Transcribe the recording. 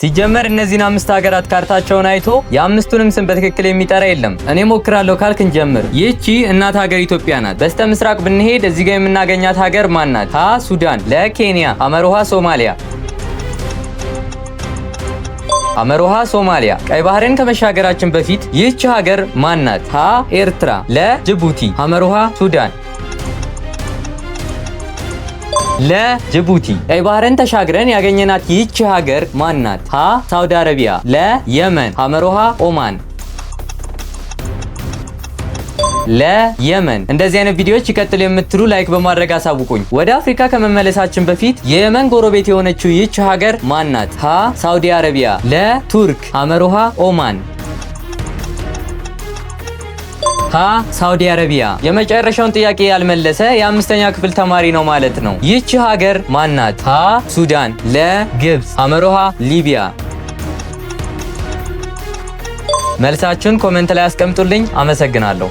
ሲጀመር እነዚህን አምስት ሀገራት ካርታቸውን አይቶ የአምስቱንም ስም በትክክል የሚጠራ የለም። እኔ ሞክራለሁ ካልክ እንጀምር። ይህቺ እናት ሀገር ኢትዮጵያ ናት። በስተ ምስራቅ ብንሄድ እዚህ ጋር የምናገኛት ሀገር ማን ናት? ሀ ሱዳን፣ ለ ኬንያ፣ ሐመሩ ሐ ሶማሊያ። ሐመሩ ሐ ሶማሊያ። ቀይ ባህርን ከመሻገራችን በፊት ይህች ሀገር ማን ናት? ሀ ኤርትራ፣ ለ ጅቡቲ፣ ሐመሩ ሐ ሱዳን። ለ ጅቡቲ። ቀይ ባህርን ተሻግረን ያገኘናት ይህች ሀገር ማን ናት? ሀ ሳውዲ አረቢያ፣ ለ የመን፣ ሐመሩ ሐ ኦማን። ለ የመን። እንደዚህ አይነት ቪዲዮዎች ይቀጥሉ የምትሉ like በማድረግ አሳውቁኝ። ወደ አፍሪካ ከመመለሳችን በፊት የየመን ጎረቤት የሆነችው ይህች ሀገር ማን ናት? ሀ ሳውዲ አረቢያ፣ ለ ቱርክ፣ ሐመሩ ሐ ኦማን። ሀ ሳውዲ አረቢያ። የመጨረሻውን ጥያቄ ያልመለሰ የአምስተኛ ክፍል ተማሪ ነው ማለት ነው። ይህች ሀገር ማናት? ሀ ሱዳን፣ ለ ግብፅ፣ ሐመሩ ሐ ሊቢያ። መልሳችሁን comment ላይ አስቀምጡልኝ። አመሰግናለሁ።